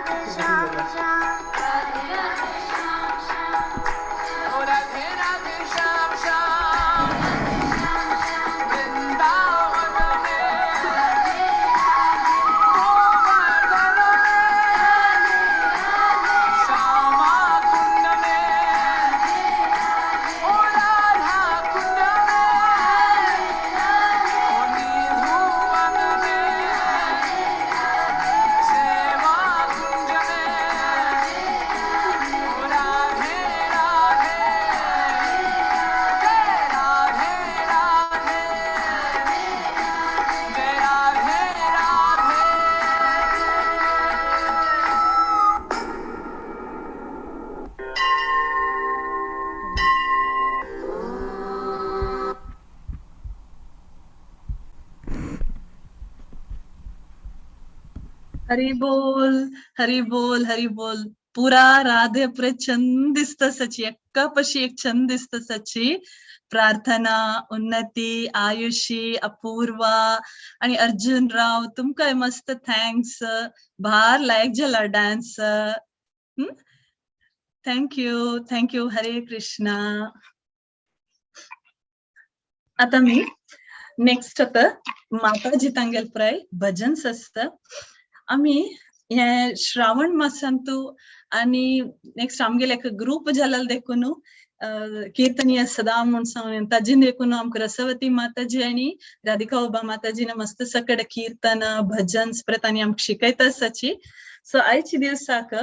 राधे श्याम श्याम, राधे राधे श्याम श्याम, ओ राधे राधे श्याम श्याम, वृंदावन में, गोवर्धन में, श्यामा कुंड में, ओ राधा कुंड में, ओ निधुवन में, सेवा कुंज में, ओ राधे राधे, जय राधे राधे, जय राधे राधे। हरी बोल, हरी बोल, हरी बोल. पुरा राधे पुरे छंद दिसता सची, एका पशी एक छंद दिसता सची. प्रार्थना, उन्नती, आयुषी, अपूर्वा आणि अर्जुन राव, तुमकां मस्त thanks. भार लायक जाला dance. Thank you, thank you. Hare Krishna. आता मी नेक्स्ट आता माताजी तांगेल प्राय भजन्स आसता. आमी हे श्रावण मासांतू आणि नेक्स्ट आमगेले एक ग्रुप जालेलो देखून कीर्तनीय सदा म्हूण सांगून ताजीन देखून आमकां रसवती माताजी आणि राधिका उबा माताजीन मस्त सकड कीर्तन भजन्स परत आनी आमकां शिकयता आसाची. सो आयच्या दिवसाक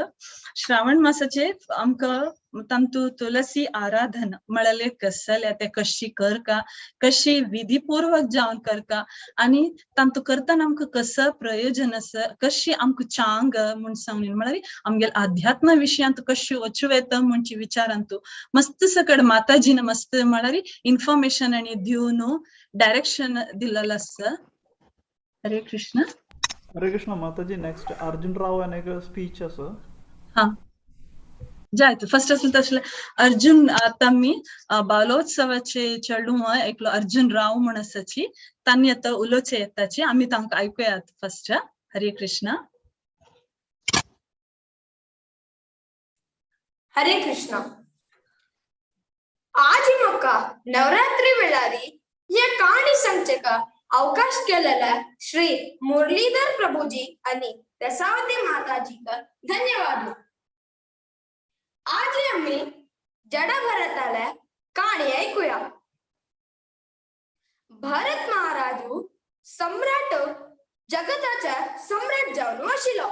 श्रावण मासाचे आमकां तांतू तुलसी आराधन म्हळ्यार कसले ते कशी करका, कशी विधीपूर्वक जावन करका आणि तांतू करतना आमकां कसं प्रयोजन आसा, कशी आमकां चांग म्हूण सांगून म्हळ्यार आमगेले अध्यात्म विशयांत कशी वचूं येता म्हणचे विचारांतू मस्त सकड माताजीन मस्त म्हळ्यार इन्फॉर्मेशन आणि दिवन डायरेक्शन दिलेलं आसा. हरे कृष्ण. हरे कृष्ण माताजी. नेक्स्ट अर्जुन राव आणि एक स्पीच असं. हा, जायत फर्स्ट असेल तसले अर्जुन. आता मी बालोत्सवाचे चेडूं एकलो अर्जुन राव म्हण आसाची, तांणी आतां उलोवचे येताची, आमी तांकां आयकुयात फर्स्ट. हरे कृष्ण. हरे कृष्ण. आज म्हाका नवरात्री वेळारी हे काणी सांगचेक अवकाश केलेला श्री मुरलीधर प्रभुजी आणि रसावती माताजीक धन्यवाद. आज आम्ही जड भरताला काणी ऐकूया. भरत महाराजू सम्राट जगताच्या सम्राट जावन आशिल्लो.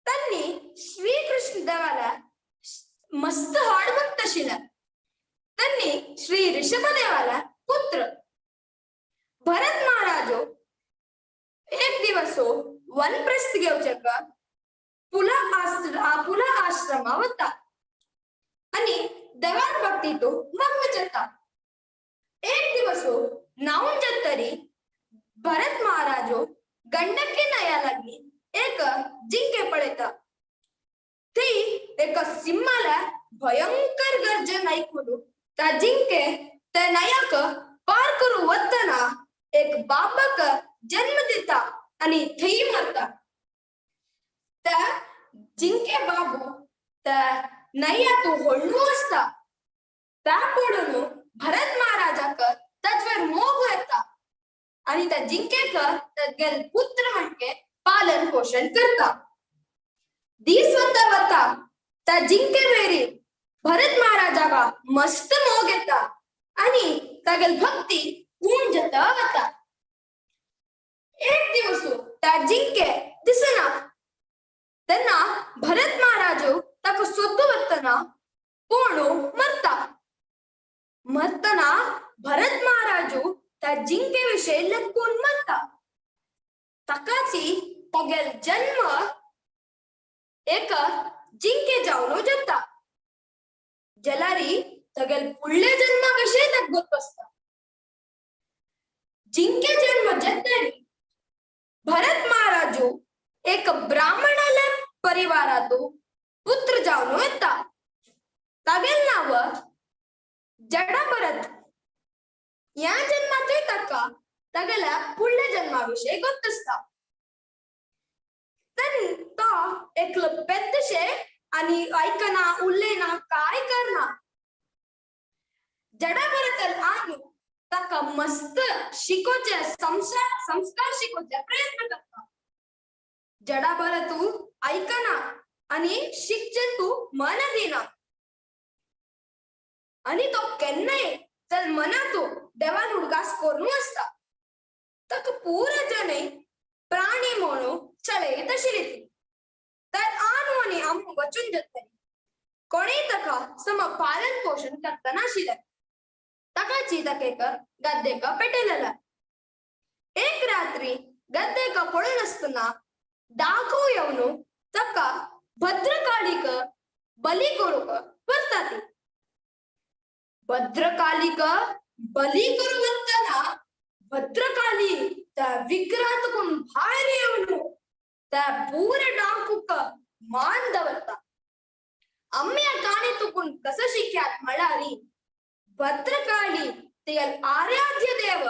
त्यांनी श्रीकृष्ण देवाला मस्त हाड भक्त आशिल्ले. त्यांनी श्री ऋषभदेवाला पुत्र. भरत महाराजो एक दिवस वनप्रस्थ घेवचेक पुला आश्रमा वता आणि देवार भक्तीतो मग्न जाता. एक दिवस न्हावून जातरी भरत महाराजो गंडकी न्हंया लागीं एक जिंके पळयता. ती एका सिंहाला भयंकर गर्जन ऐकून त्या जिंके त्या न्हंयाक पार करू वतना एक बाबाक जन्म दिता आणि थंय मरता. त्या जिंके बाबू त्या न्हंयातू व्हडलो आसता. त्या पळोवन भरत महाराजाक ताजेर मोग येता आणि त्या जिंकेक तागेले पुत्र म्हणके पालन पोषण करता. दीस वता वता त्या जिंके वेरी भरत महाराजाक मस्त मोग येता आणि तागेली भक्ती उण जाता वता. एक दिवस त्या जिंके दिसना. तेन्ना भरत महाराजो ताका सोदू वतना कोणू मरता. मरतना भरत महाराजू त्या जिंके विशय लक्कून मरता. ताकाची तागेलो जन्म एक जिंके जावन जाता. जाल्यारी तागेले फुडले जन्मा कशें ताका गोत आसता. जिंके जन्म जातरी भरत महाराजू एक ब्राह्मणाल्या परिवारातू पुत्र जावन येता. तागेलें नांव जडा भरत. ह्या जन्मांतूय ताका तागेल्या फुडल्या जन्मा विशयी गोत आसता. तो एकलो पेद्दशे आनी आयकना उलयना काय करना. जडा भरतल आनु ताका मस्त शिकोवचे संस्कार संस्कार शिकोवचे प्रयत्न करता. जडा भरतू आयकना आनी शिकचे तू मन दिना आनी तो केन्नाय चल मना तू देवान उडगास करून आसता. ताका पुरा जने प्राणी म्हणू चलयत आशिल्ली तर आनु आनी आमू वचून जातली. कोणेय ताका सम पालन पोशण करतना आशिल्लें. ताकाची ताका गद्देक पेटयलेलें. एक रात्री गद्देक पळोवन आसतना डाकू येवन ताका भद्रकाळीक बली करूंक व्हरता ती. भद्रकालीक बली करूंक वतना भद्रकाली त्या विग्रहातून भायर येवन त्या पुरा डाकूक मान दवरता. आमी ह्या काणी तुकून कसो शिक्यात म्हळ्यार भद्रकाली तेल आराध्य देव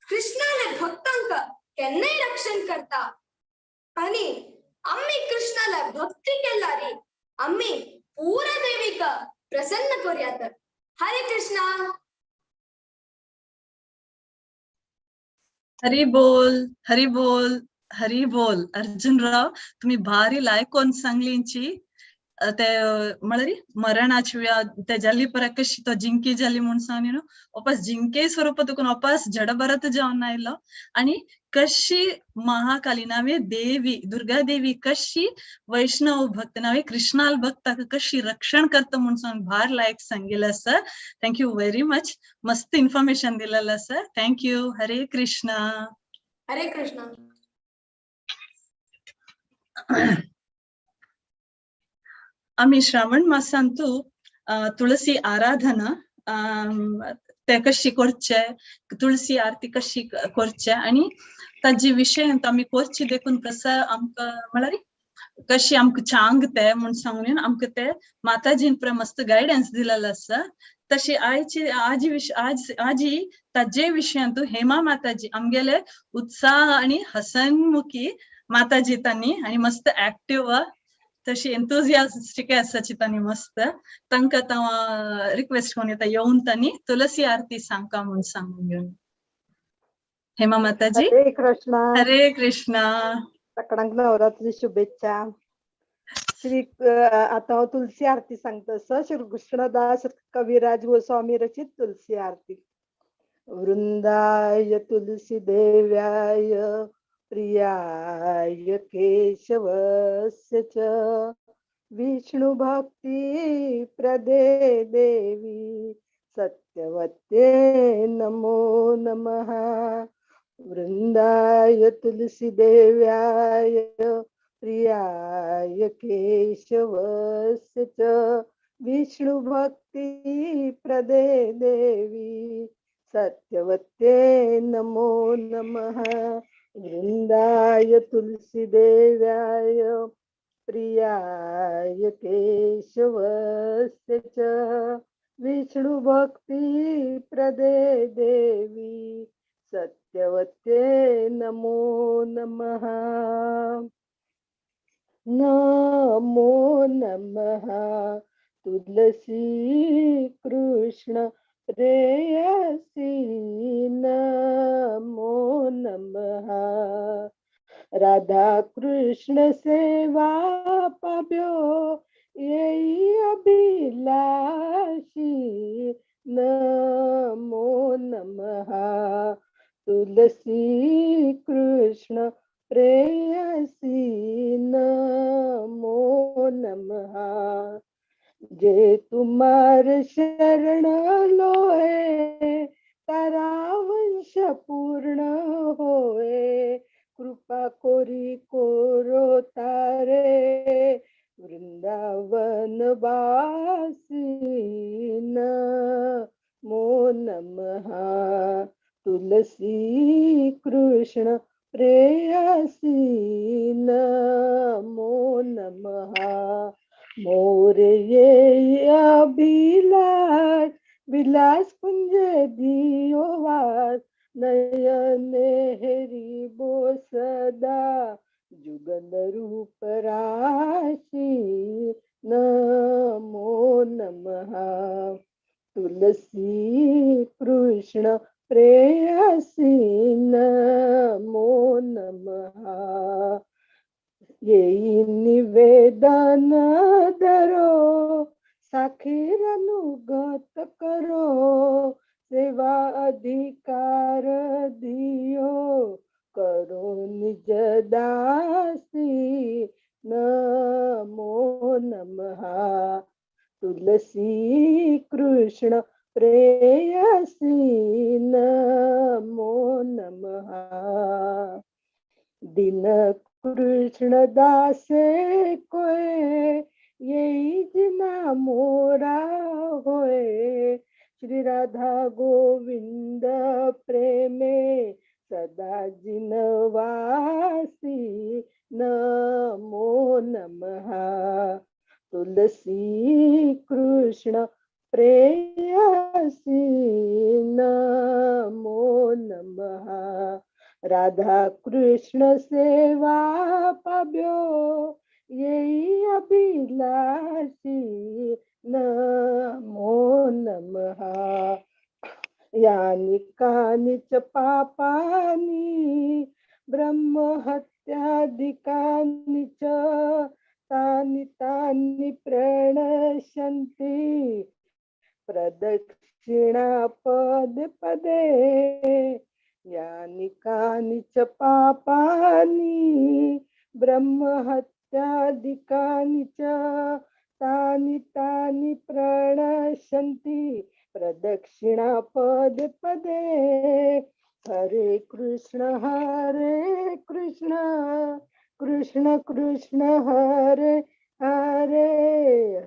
कृष्णाले भक्तांक केन्नाय रक्षण करता आणि आम्ही कृष्णाला भक्ती केल्यारी आम्ही पुरा देवीक प्रसन्न करूयात. हरे कृष्णा. हरी बोल, हरी बोल, हरी बोल. अर्जुनराव, तुम्ही भारी लायकोन सांगलींची ते म्हळ्यार मरणाची ते जाली पर कशी तो जिंकी जाली म्हूण सांग न्हू वापस जिंके स्वरूप तुकून वापस जडभरत जावन आयलो आणि कशी महाकाली नावे देवी दुर्गा देवी कशी वैष्णव भक्त नावे कृष्णाल भक्ताक कशी रक्षण करता म्हूण सांग भार लायक सांगिल्लें sir. Thank you very much. मस्त इन्फॉर्मेशन दिलेलं sir. Thank you. Hare Krishna. Hare Krishna. आम्ही श्रावण मासांतू तुळसी आराधना ते कशी करचे, तुळसी आरती कशी करचे आणि ताजी विशयांत आमी करची देखून कसं आमकां म्हळ्यार कशी आमकां चांग ते म्हूण सांगून आमकां ते माताजीन पुरा मस्त गायडन्स दिलेलो आसा. तशी आयची आजी विश आज आजी ताजे विशयांतू हेमा माताजी आमगेले उत्साह आणि हसनमुखी माताजी तांणी आणि मस्त ऍक्टिव्ह तशी एन्थुजियास्टिक आसाची तांणी मस्त तांकां हांव रिक्वेस्ट करून येता येवन तांणी तुलसी आरती सांगका म्हूण सांगून घेवन. हेमा माताजी. हरे कृष्णा. हरे कृष्णा. सगळ्यांक नवरात्री शुभेच्छा. श्री आता हांव तुलसी आरती सांगता. स श्री कृष्णदास कविराज गोस्वामी रचित तुलसी आरती. वृंदाय तुलसी देव्याय प्रियाय केशवस्य च विष्णु भक्ती प्रदे देवी सत्यवते नमो नमः. वृंदाय तुलसी देव्याय प्रियाय केशवस्य च विष्णु भक्ती प्रदे देवी सत्यवते नमो नमः. वृंदाय तुलसी देव्याय प्रियाय केशवस्य च विष्णु भक्ती प्रदे देवी सत्यवते नमो नमः. नमो नमः तुलसी कृष्ण प्रेयसी नमो नमः. राधा कृष्ण सेवा पाब्यो यही अभिलाषी नमो नमः. तुलसी कृष्ण प्रेयसी नमो नमः. जे तुम्हार शरण लोहे तारा वंश पूर्ण होए. कृपा कोरी कोरो तारे वृंदावन वासी नमो नमः. तुलसी कृष्ण प्रेयसी नमो नमः. मोर ये अभिलाष विलास कुंज दियो वास. नयने हरि बो सदा जुगल रूप राशि नमो नमः। तुलसी कृष्ण प्रेयसी नमो नमः। येई निवेदन धरो साखीर अनुगत करो सेवा अधिकार दियो करो निज दासी नमो नमः। तुलसी कृष्ण प्रेयसी नमो नमः। दिन कृष्ण दासे कोय यही जिना मोरा होए श्री राधा गोविंद प्रेमे सदा जिनवासी नमो नमः। तुलसी कृष्ण प्रेयसी नमो नमः। राधा कृष्ण सेवा पाब्यो यही अभिलाषी नमो नमः। यानि कानि च पापानि ब्रह्महत्यादिकानि च तानि तानि प्रणश्यन्ति प्रदक्षिणा पद पदे। यानि कानि च पापानि ब्रह्महत्यादिकानि च तानि तानि प्रणश्यन्ति प्रदक्षिणा पद पदे। हरे कृष्ण कृष्ण कृष्ण हरे हरे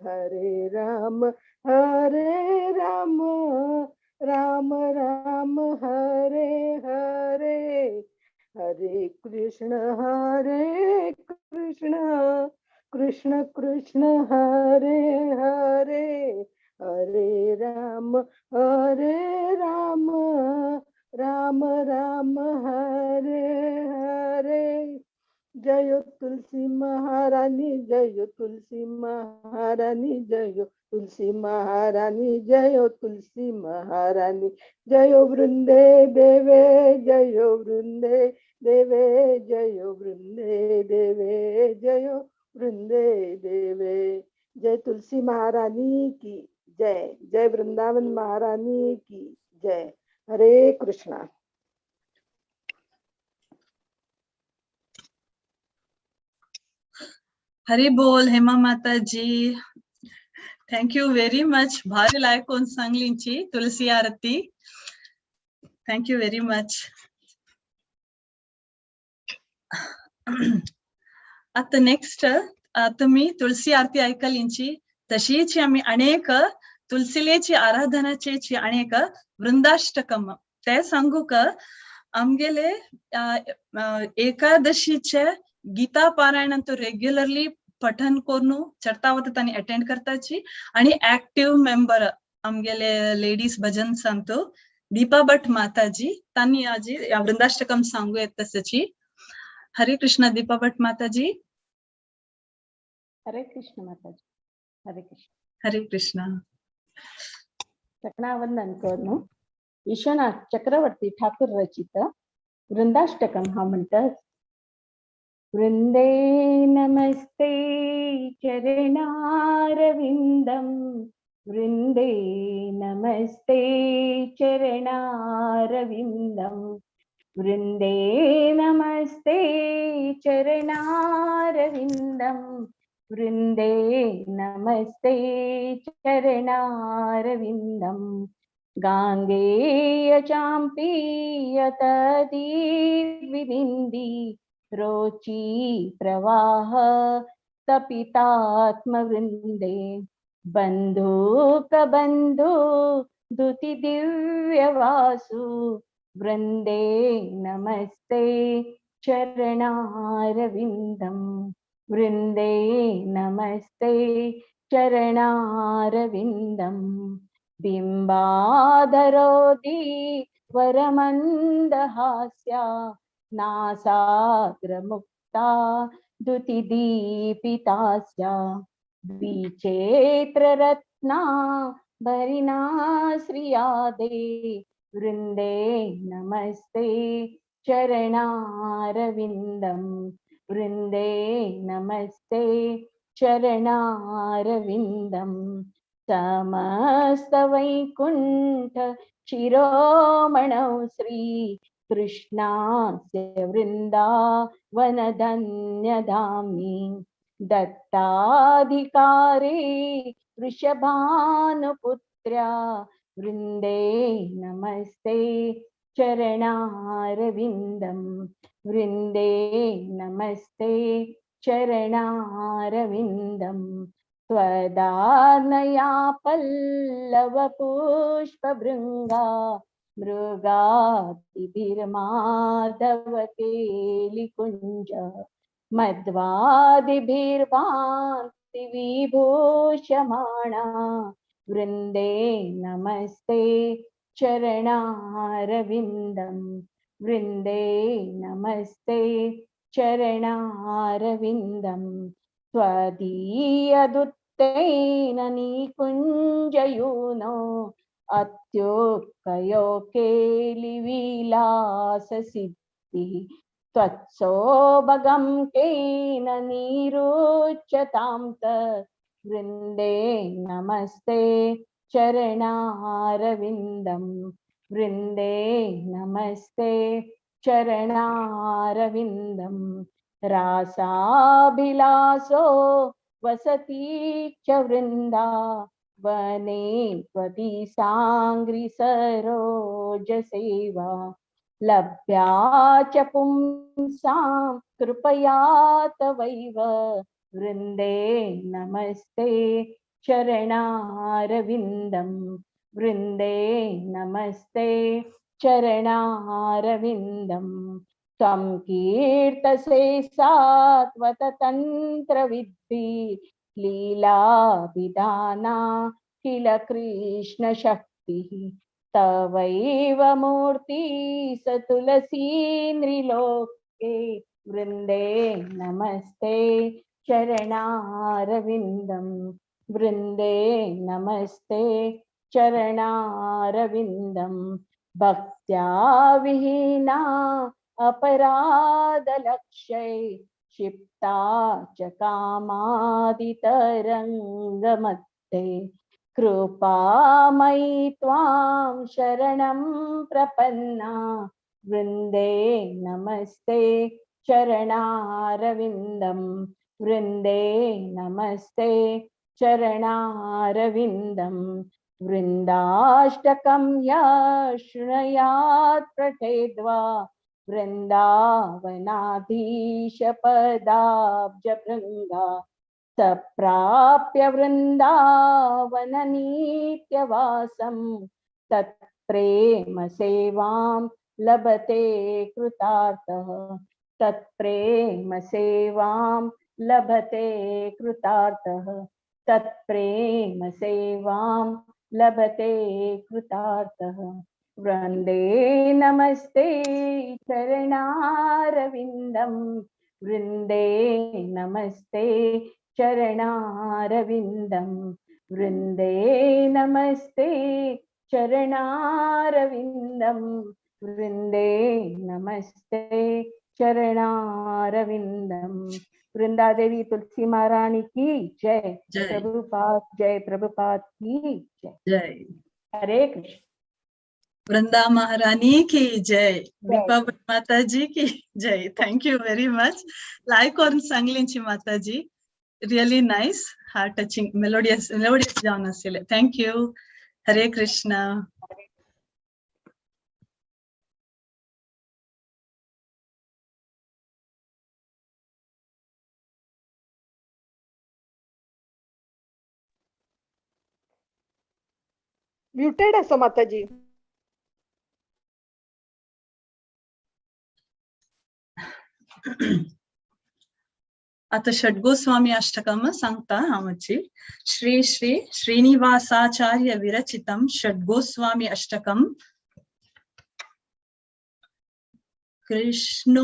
हरे राम राम राम हरे हरे। हरे कृष्ण कृष्ण कृष्ण हरे हरे हरे राम राम राम हरे हरे। जय तुलसी महारानी जय तुलसी महारानी जय तुलसी महारानी जय तुलसी महारानी जय वृंदे देवे जय वृंदे देवे जय वृंदे देवे जय वृंदे देवे। जय तुलसी महारानी की जय, जय वृंदावन महारानी की जय। हरे कृष्णा। हरि बोल Hema Mata ji, thank you very much. भारी लायक सांगलींची Tulsi Aarti, thank you very much. आता नेक्स्ट तुम्ही तुळसी आरती ऐकलींची, तशीच आम्ही अनेक तुलसीलेची आराधनाचेची अनेक वृंदाष्टकम ते सांगू का आमगेले एकादशीचे गीता पारायण तो रेग्युलरली पठन करून चडतावत तांणी अटेंड करताची आणि ऍक्टिव्ह मेंबर आमगेले लेडीज भजन सांगतो दीपा भट माताजी तांणी आजी वृंदाष्टकम सांगू येत तसची। हरे कृष्ण दीपा भट माताजी। हरे कृष्ण माताजी। हरे कृष्ण। हरे कृष्ण। चकणावंदन करून विश्वनाथ चक्रवर्ती ठाकूर रचित वृंदाष्टकम हा म्हणतात। वृंदे नमस्ते चरणारविंदम वृंदे नमस्ते चरणारविंदम वृंदे नमस्ते चरणारविंदम वृंदे नमस्ते चरणारविंदम गांगेय चाम्पीयतदीर्विनिन्दी रोची प्रवाह तपितात्मवृंदे बंधुकबंधु दुति दिव्यवासु वृंदे नमस्ते चरणारविंदम वृंदे नमस्ते चरणारविंदम बिंबाधरोदी वरमंदहास्या नासाग्रमुक्ता दत्ता दुतिदीपितास्या विचेत्ररत्ना भरिणा श्रियादे वृन्दे नमस्ते चरणारविन्दं वृन्दे नमस्ते चरणारविन्दं समस्तवैकुण्ठ शिरोमणौ श्री कृष्णास्य वृन्दावनधन्यधाम्नि दत्ताधिकारे वृषभानुपुत्र्या वृन्दे नमस्ते चरणारविन्दं वृन्दे नमस्ते चरणारविन्दं त्वदानया पल्लवपुष्पभृङ्गा मृगातिभिर्माधवकेलिकुञ्ज मध्वादिभिर्भान्ति विभूषमाणा वृन्दे नमस्ते चरणारविन्दं वृन्दे नमस्ते चरणारविन्दं त्वदीयदुत्तेन निकुञ्जयूनो अत्युक्तयो केलिविलाससिद्धिः त्वत्सौभगं केन निरुच्यतां तत् वृन्दे नमस्ते चरणारविन्दं वृन्दे नमस्ते चरणारविन्दं रासाभिलासो वसति च वृन्दा वने त्वति साङ्घ्रिसरोजसेवा लभ्या च पुंसां कृपया तवैव वृन्दे नमस्ते चरणारविन्दं वृन्दे नमस्ते चरणारविन्दं त्वं कीर्तसे सात्वततन्त्रविद्धि लीलाभिधाना किल कृष्णशक्तिः तवैव मूर्ति स तुलसी नृलोके वृन्दे नमस्ते चरणारविन्दं वृन्दे नमस्ते चरणारविन्दं भक्त्या विहीना अपराधलक्ष्यै क्षिप्ता च कामादितरङ्गमध्ये कृपामयि त्वां शरणं प्रपन्ना वृन्दे नमस्ते चरणारविन्दं वृन्दे नमस्ते चरणारविन्दं वृन्दाष्टकं या शृणुयात् पठेद्वा वृन्दावनाधीशपदाब्जभृङ्गा स प्राप्य वृन्दावननित्यवासं तत्प्रेम सेवां लभते कृतार्थः तत्प्रेम सेवां लभते कृतार्थः तत्प्रेम सेवां लभते कृतार्थः वृन्दे नमस्ते चरणारविन्दं वृन्दे नमस्ते चरणारविन्दं वृन्दे नमस्ते चरणारविन्दं वृन्दे नमस्ते चरणारविन्दं। वृंदा देवी तुलसी महारानी की जय। जय। प्रभुपाद जय। प्रभुपाद की जय। जय। हरे कृष्ण। वृंदा महारानी की जय। दीपा माताजी की जय। Thank you very much. लायक करून सांगलींची माताजी, really nice, heart touching, melodious melodious जावन आशिल्ले। Thank you. Hare Krishna. Muted आसा माताजी। आता षड्गोस्वामी अष्टकम सांगता हांव मातशी। श्री श्री श्रीनिवासाचार्य विरचितं षड्गोस्वामी अष्टकम। कृष्णोत्कीर्तन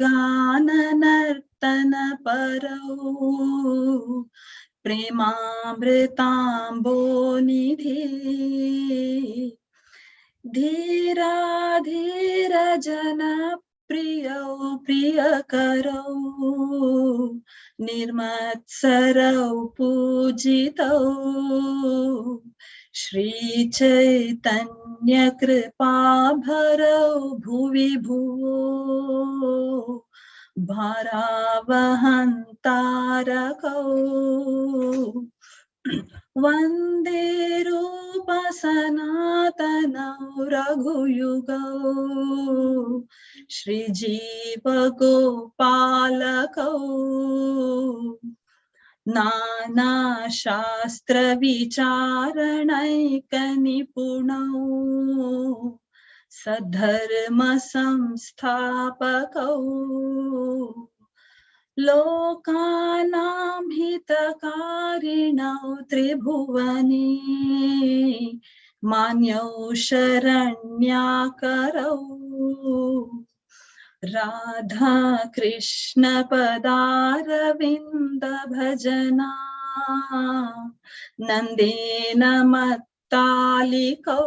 गान नर्तन परौ प्रेमामृताम्बोनिधि धीरा धीर जन प्रियौ प्रियकरौ निर्मत्सरौ पूजितौ श्री चैतन्य कृपाभरौ भुवि भुवो भारावहन्तारकौ वन्दे रूप सनातनौ रघुयुगौ श्री जीव गोपालकौ नाना शास्त्र विचारणैक निपुणौ सद्धर्म संस्थापकौ लोकानां हितकारिणौ त्रिभुवने मान्यौ शरण्याकरौ राधा कृष्ण पदारविन्द भजना नन्देन मत्तालिकौ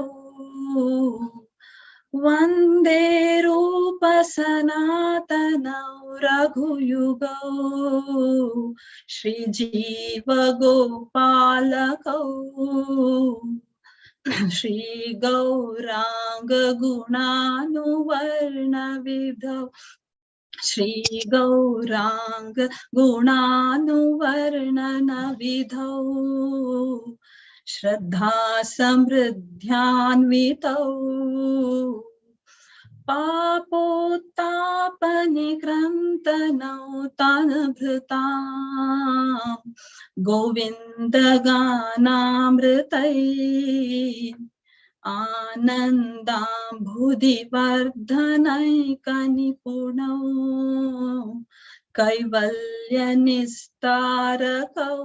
वन्दे रूप सनातनौ रघुयुगौ श्री जीव गोपालकौ श्री गौरांग गुणानुवर्ण विधौ श्री गौरांग गुणानुवर्णन विधौ श्रद्धा समृद्ध्यान्वितौ पापोत्तापनिक्रन्तनौ तानभृतां गोविन्द गानामृतै आनन्दाम्बुधिवर्धनैकनिपुणौ कैवल्यनिस्तारकौ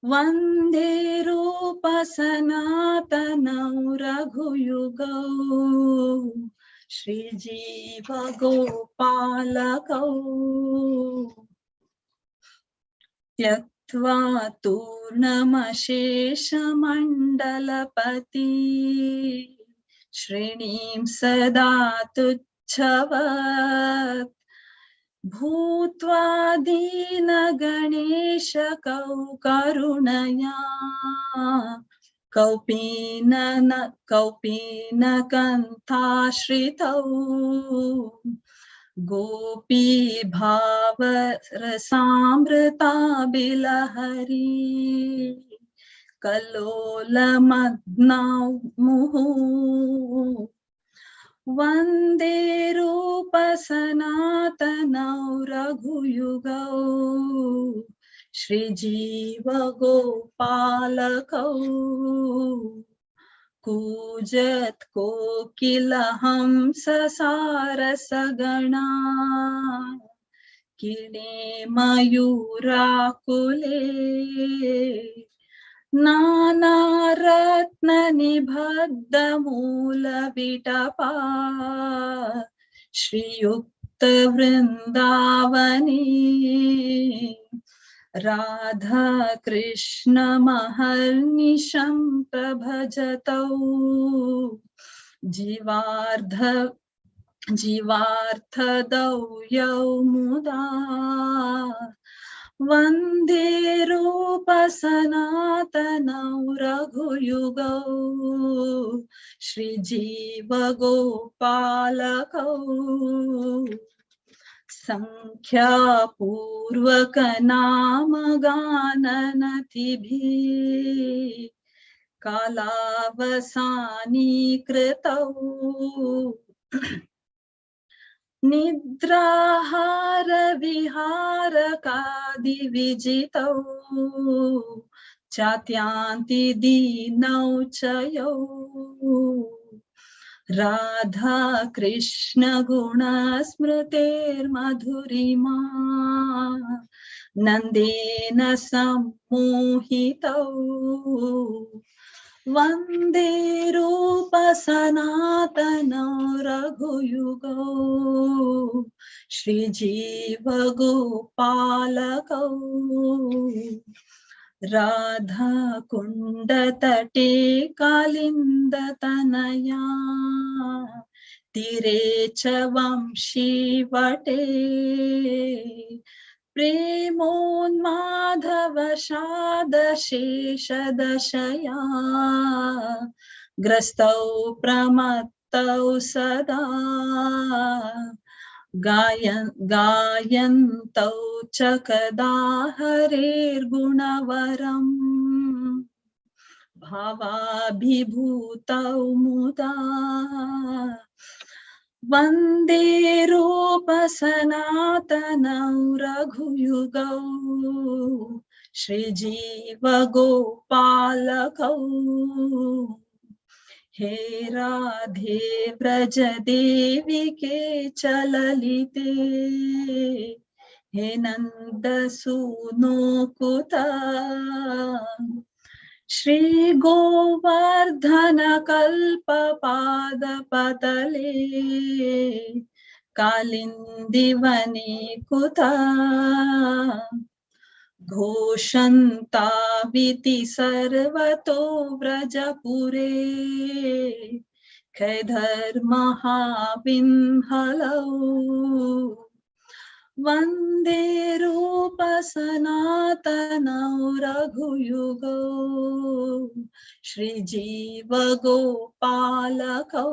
वन्दे रूप सनातनौ रघुयुगौ श्री जीव गोपालकौ त्यक्त्वा तूर्णमशेषमण्डलपति श्रेणीं सदा तुच्छवत् भूत्वा दीनगणेशकौ करुणया कौपीन कौपीनकन्थाश्रितौ गोपी भाव रसामृता बिलहरी कलोलमग्नौ मुहुः वन्दे रूप सनातनौ रघुयुगौ श्री जीव गोपालकौ कूजत कोकिलहंस सारसगणा किणे मयूराकुले नानारत्न निबद्ध मूल विटपा श्रीयुक्त वृंदावनी राधा कृष्ण महर्निशं प्रभजतौ जीवार्थ जीवार्थदौ यौ मुदा वन्दे रूप सनातनौ रघुयुगौ श्री जीव गोपालकौ संख्या पूर्वक नाम गाननतिभिः कालावसानीकृतौ निद्राहार विहारकादि विजितौ चात्यान्ति दीनौ च यौ राधा कृष्ण गुण स्मृतेर्मधुरिमा नंदेन सम्मोहितौ। वन्दे रूप सनातन रघुयुगौ श्रीजीव गोपालकौ। राधा कुण्डतटे कालिन्दतनया तीरे च वंशीवटे प्रेमोन्माधवशादशेषदशया ग्रस्तौ प्रमत्तौ सदा गायन्तौ च कदा हरेर्गुणवरम् भावाभिभूतौ मुदा। वन्दे रूप सनातनौ रघुयुगौ श्रीजीव गोपालकौ। हे राधे व्रज देविके च ललिते हे नंद सूनो कुता। श्री गोवर्धन कल्प पाद पतले कालिंदिवने कुता। घोषन्ताविति सर्वतो व्रजपुरे खैधर्महाविह्वलौ। वन्दे रूप सनातनौ रघुयुगौ श्रीजीव गोपालकौ।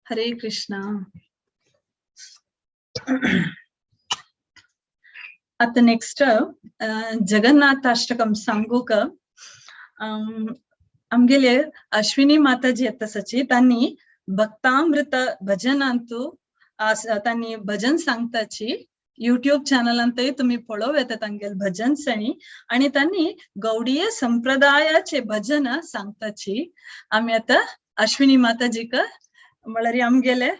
हरे कृष्णा। आता नेक्स्ट जगन्नाथाष्टकम सांगूक आमगेले अश्विनी माताजी येता सची तांणी भक्तामृत भजनांतु तांणी भजन सांगताची युट्यूब चॅनलांतय तुम्ही पळोवं येता तांगेले भजन सणी आणि तांणी गौडीय संप्रदायाचे भजन सांगताची। आमी आता अश्विनी माताजीक म्हळ्यार आमगेले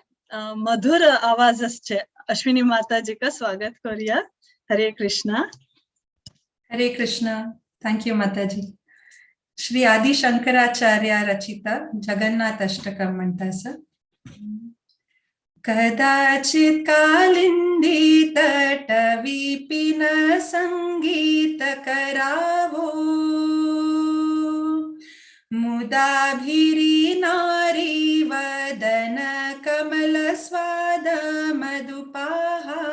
मधुर आवाज आसचे अश्विनी माताजीक स्वागत करूया। हरे कृष्णा। हरे Krishna. Thank you Mataji. Shri Adi Shankaracharya रचित जगन्नाथ अष्टकम म्हणता आसा। कदाचित् कालिंदी तट विपिन संगीत करावो मुदाभिरी नारी वदन कमल स्वाद मधुपाहा।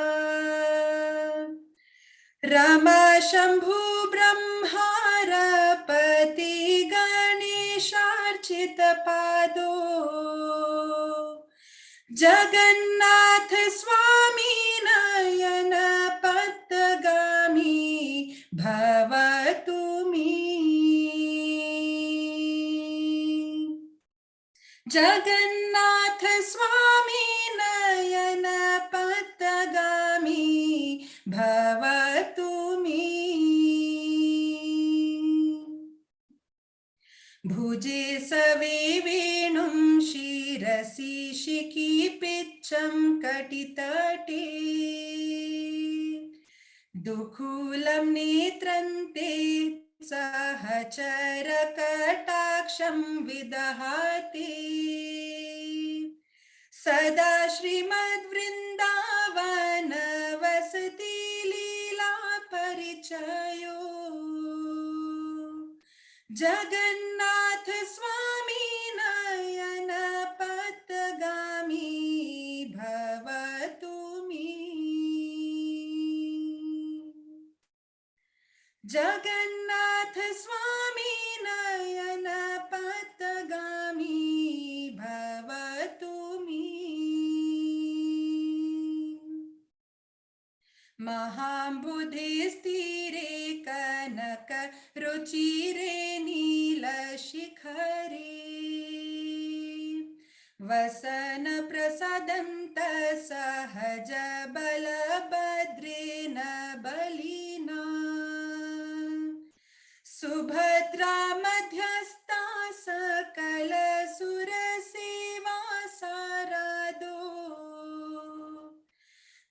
रमा शंभु ब्रह्मारपति गणेशार्चित पादो जगन्नाथ स्वामी नयन पथगामी भवतु मे। जगन्नाथ स्वामी नयन पथगामी भवतु मे। भुजे सवे वेणुं शिरसि शिखिपिच्छं कटितटे दुकूलं नेत्रन्ते सहचर कटाक्षं विदहाति। सदा श्रीमद्वृन्दावन वसति लीला परिचयो जगन्नाथ स्वामी नयन पथगामी भवतु मे। जगन्नाथ स्वामी नयन पथगामी भवतु मे। महाम्बुधिस्थिरे कनक रुचिरे नीलशिखरे वसन प्रसादन्त सहज बलभद्रेण बलिना। सुभद्रा मध्यस्था सकल सुर सेवा सारादो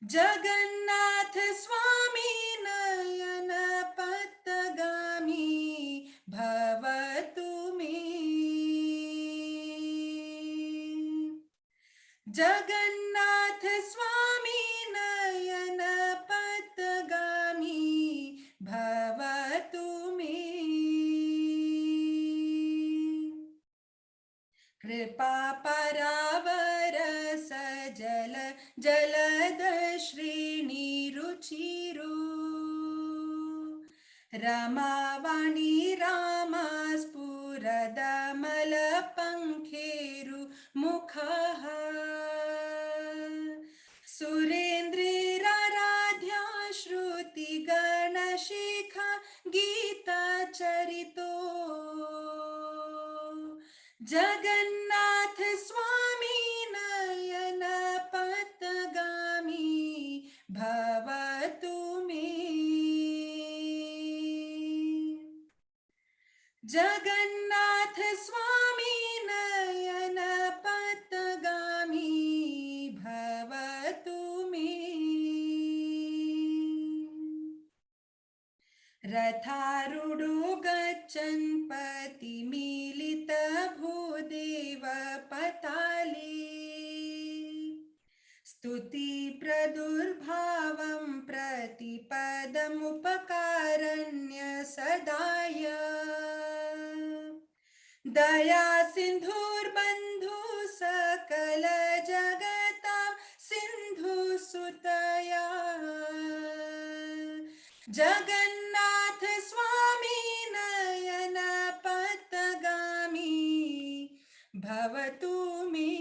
जगन्नाथ स्वामी नयन पथगामी जगन्नाथ स्वामी नयन पथगामी भवतु मे। कृपा परावर सजल जलद श्रेणी रुचिरो रमावाणी रामा स्फुरदमल पंखेरु मुखः सुरेन्द्रिराराध्या श्रुतिगणशिखा गीताचरितो जगन्नाथ स्वामी नयन पथगामी भवतु मे। जगन्नाथ स्वामी नयन पथगामी भवतु मे। रथारूढो गच्छन् पतिमिलित भूदेव पताले स्तुति प्रदुर्भावं प्रतिपदमुपकारण्य सदाय दया सिन्धुर्बन्धु सकल जगतां सिन्धु सुतया जगन्नाथ स्वामी नयन पथगामी भवतु मे।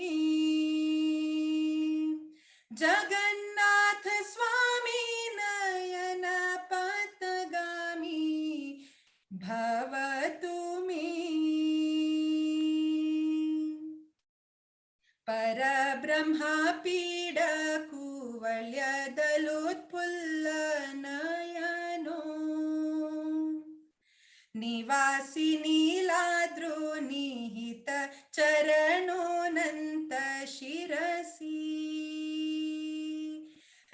जगन्नाथ स्वामी नयन पथगामी भवतु मे। परब्रह्मा पीड कुवल्यदलोत्फुल्ल नयनो निवासी नीलाद्रो निहित चरणोऽनन्त शिरसि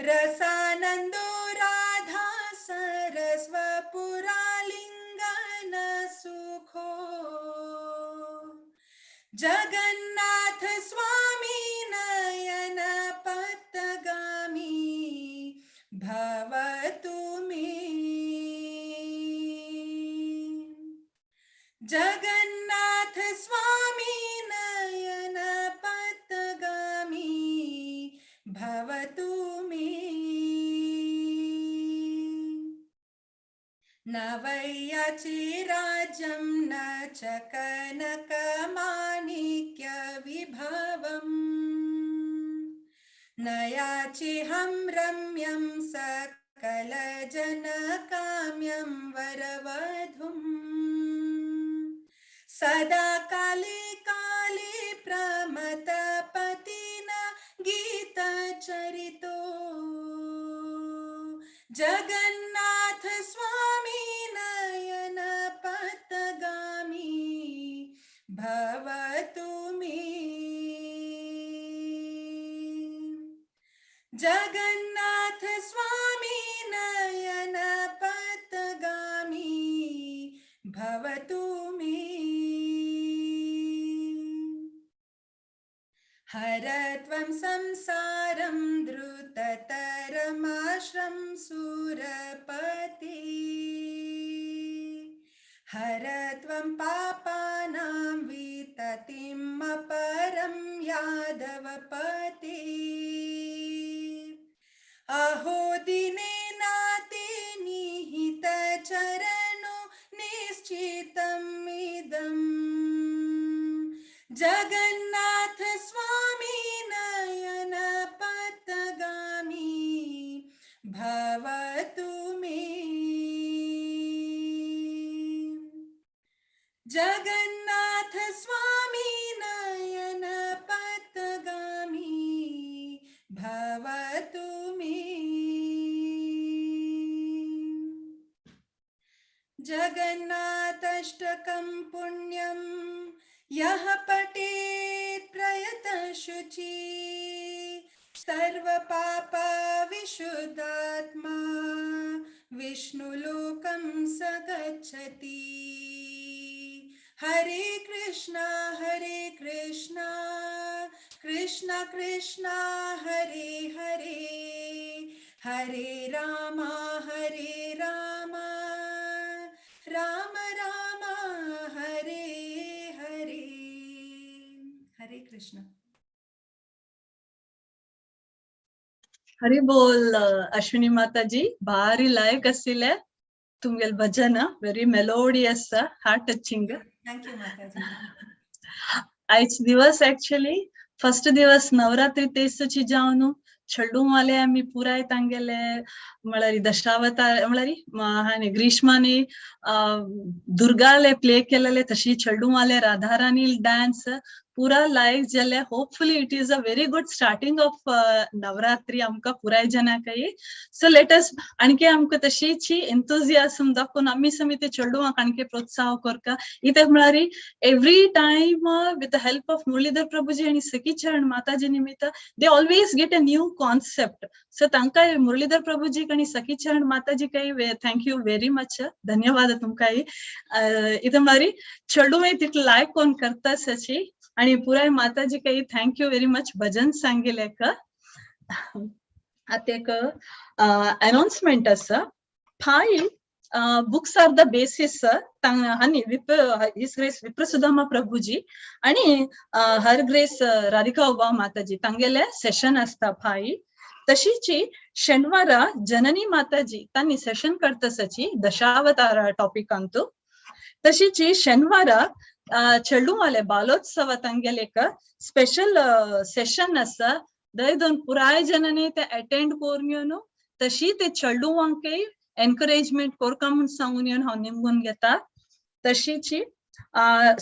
रसानन्दो राधा सरस्वपुरालिङ्गन सुखो जगन्नाथ स्वामी नयन पथगामी भवतु मे। जगन्नाथ स्वामी नयन पथगामी भवतु मे। न वैयाचि राज्यं न च कनकमाणिक्य विभवम् न याचिहं रम्यं सकलजनकाम्यं वरवधूम् सदा काले काले प्रमथपतिना गीतचरितो जगन्नाथ स्वामी नयन पथगामी भवतु मे। जगन्नाथ स्वामी नयन पथगामी भवतु मे। हर त्वं संसारं द्रुततरमाश्रं सुरपति हर त्वं पापानां विततिम् अपरं यादवपते। अहो दिने नाते निहित चरणो निश्चितम् इदम् जगन्नाथ स्वामी नयन पथगामी भवतु मे। जगन्नाथ स्वामी नयन पथगामी भवतु मे। जगन्नाथाष्टकं पुण्यं यः पठेत् प्रयतः शुचि सर्वपाप विशुद्धात्मा विष्णुलोकं स गच्छति। Hare Krishna, Hare Krishna, Krishna Krishna, Hare Hare, Hare Rama, Hare Rama, Rama Rama, Hare Hare. Hare Krishna. Hari बोल अश्विनी माताजी, भारी लायक आशिल्ले तुमगेले भजन, very melodious, heart touching. Thank you Mataji. आयज दिवस एक्चुअली फर्स्ट दिवस नवरात्री तेजची जावन चेडूवाले आमी पुराय तांगेले म्हळ्यार दशावतार म्हळ्यार आनी ग्रीष्मानी दुर्गाले प्ले केलेले, तशी चेडूवाले राधारानी डान्स पुरा लायक जाले. Hopefully it is a very good starting of Navratri आमकां पुराय जनाकय. सो let us आणखी आमकां तशीची एन्थुजियासम दाखोवन आमी समी ते चेडवांक आणखी प्रोत्साह करता. कित्याक म्हळ्यार every time with the help of Muralidhar Prabhuji आनी सखी चरण माताजी निमित्त they always get a new concept. So तांकां मुरलीधर प्रभुजीक आनी सखी चरण माताजी काय thank you very much, धन्यवाद तुमकां. इथं म्हळ्यार चेडूं तितलें लायक कोण करता सची आणि पुराय माताजी काही thank you very much भजन सांगिले. आतां एक अनाउन्समेंट आसा. Five books are the basis हांणी his grace विप्रसुदामा प्रभुजी आणि हर ग्रेस राधिका उबा माताजी तांगेले सेशन आसता फाय. तशीची शेनवारा जननी माताजी तांणी सेशन करता दशावतार टॉपिकांतू. तशीची शेनवारा चेडूवाले बालोत्सव तांगेले एक स्पेशल सेशन आसा. दय दोन पुराय जनांनी ते अटेंड करून येवन तशी ते चेडवांकय एनकरेजमेंट करका म्हूण सांगून येवन हांव निमगून घेता. तशीची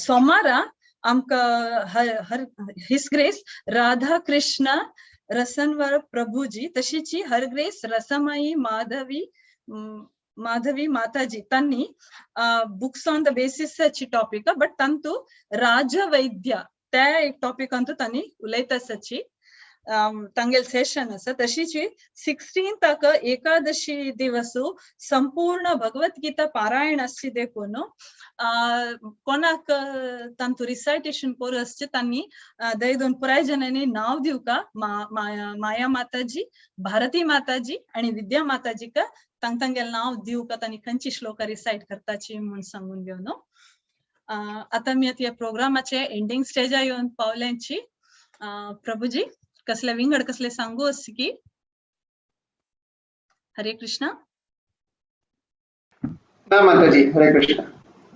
सोमारा आमकां हर his grace Radha Krishna रसनवर प्रभुजी तशीची हर ग्रेस रसमाई माधवी माधवी माताजी तांणी बुक्स ऑन the बेसिसाची टॉपिक, बट तांतू राजवैद्य त्या एक टॉपिकांतू तांणी उलयता सची तांगेल सेशन आसा. तशीची 16th Ekadashi दिवसू संपूर्ण भगवद्गीता पारायण आसची देखून कोणाक तांतू रिसायटेशन करू आसचे तांणी दय दोन पुराय जणांनी नांव दिवका माया माताजी, भारती माताजी आणि विद्या माताजीका तांग तांगेल नांव दिवका तांणी खंयची श्लोका रिसायट करताची म्हूण सांगून घेवन आतां मी आतां ह्या प्रोग्रामाचे एंडींग स्टेजा येवन पावल्यांची. प्रभुजी कसले विंगड कसले सांगू अस की? हरे कृष्णा. ना माताजी, हरे कृष्ण.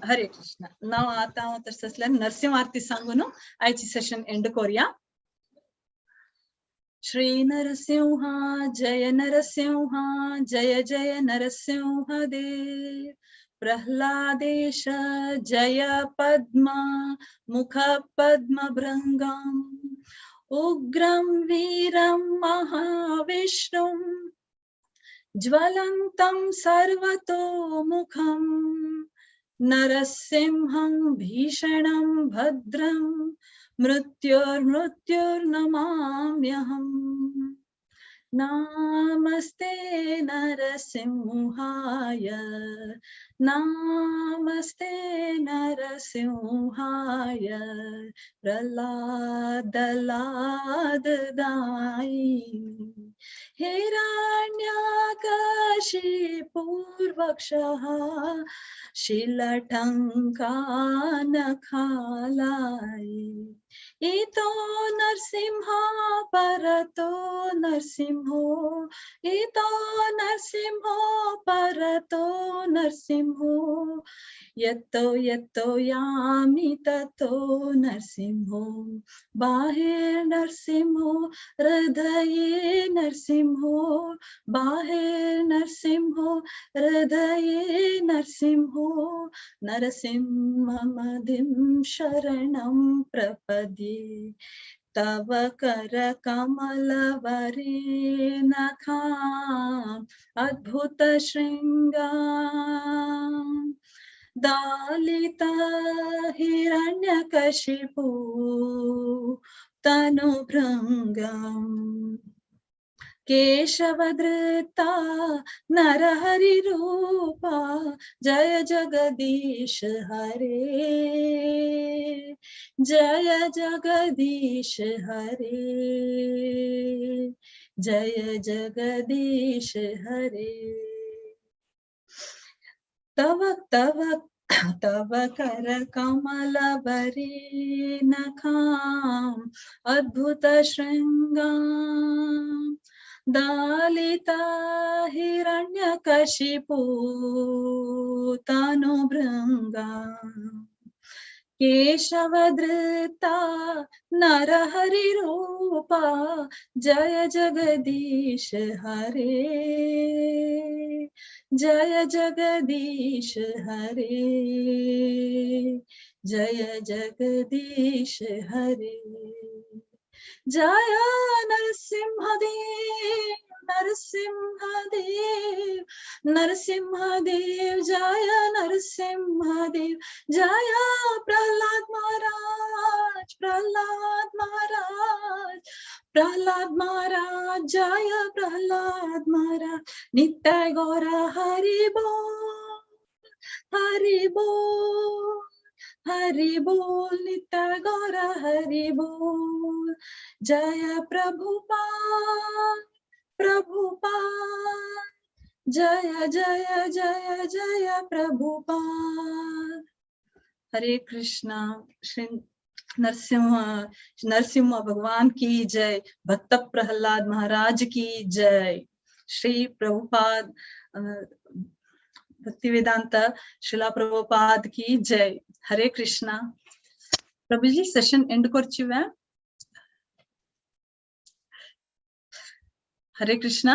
हरे कृष्ण. नाव आतां हांव तशें आसल्यार नरसिंह आरती सांगून आयची सेशन एंड करूया. श्री नरसिंहा जय नरसिंहा जय जय नरसिंह देव, प्रह्लादेश जय पद्मा मुख पद्म भृंगम, उग्रं वीरं महाविष्णुं ज्वलन्तं सर्वतोमुखं, नरसिंहं भीषणं भद्रं मृत्योर्मृत्युर्नमाम्यहम्. नमस्ते नरसिंहाय, नमस्ते नरसिंहाय, प्रह्लाद लाददायि, हिरण्यकशिपुर्वक्षः शिलटङ्कानखालायि, इतो नरसिंह परतो नरसिंहो, इतो नरसिंहो परतो नरसिंहो, यतो यतो यामि ततो नरसिंहो, बाहिर नरसिंहो हृदये नरसिंहो, बाहिर नरसिंहो हृदये नरसिंहो, नरसिंहमदिं शरणं प्रपद्ये, तव कर कमलवरे नखां अद्भुत शृंगां, दालिता हिरण्यकशिपु तनुभृंगं, केशवधृता नरहरि रूपा जय जगदीश हरे, जय जगदीश हरे, जय जगदीश हरे। तव तव तव कर कमल बरे नखाम अद्भुत श्रृंगाम दालिता हिरण्यकशिपु तनुभृंगा केशवधृता नरहरि रूपा जय जगदीश हरे, जय जगदीश हरे, जय जगदीश हरे। जय नरसिंहदेव नरसिंहदेव नरसिंहदेव जय नरसिंहदेव जय प्रहलाद महाराज प्रहलाद महाराज प्रहलाद महाराज जय प्रहलाद महाराज। नित्य गौरा हरि बोल हरि बोल हरि बोल नित्य गौरा हरि बोल। जय प्रभुपाद प्रभुपाद जय जय जय जय प्रभुपाद। हरे कृष्णा। श्री नरसिंह नरसिंह भगवान की जय, भक्त प्रहलाद महाराज की जय, श्री प्रभुपाद भक्ति वेदांत श्रीला प्रभुपाद की जय। हरे कृष्णा। प्रभु जी सेशन एंड करचुवे। हरे कृष्णा।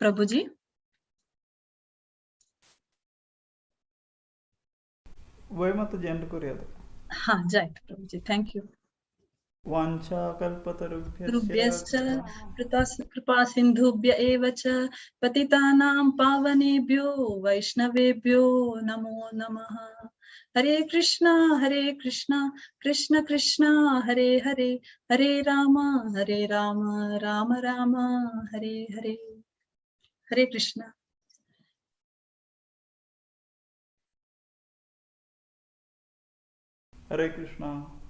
प्रभु जी वही मत एंड करिया। हाँ जय प्रभु जी, thank you. वाञ्छाकल्पतरुभ्यश्च कृपा सिन्धुभ्य एव च पतितानां पावनेभ्यो वैष्णवेभ्यो नमो नमः। हरे कृष्णा कृष्ण कृष्ण हरे हरे, हरे राम राम राम हरे हरे। हरे कृष्णा। हरे कृष्णा।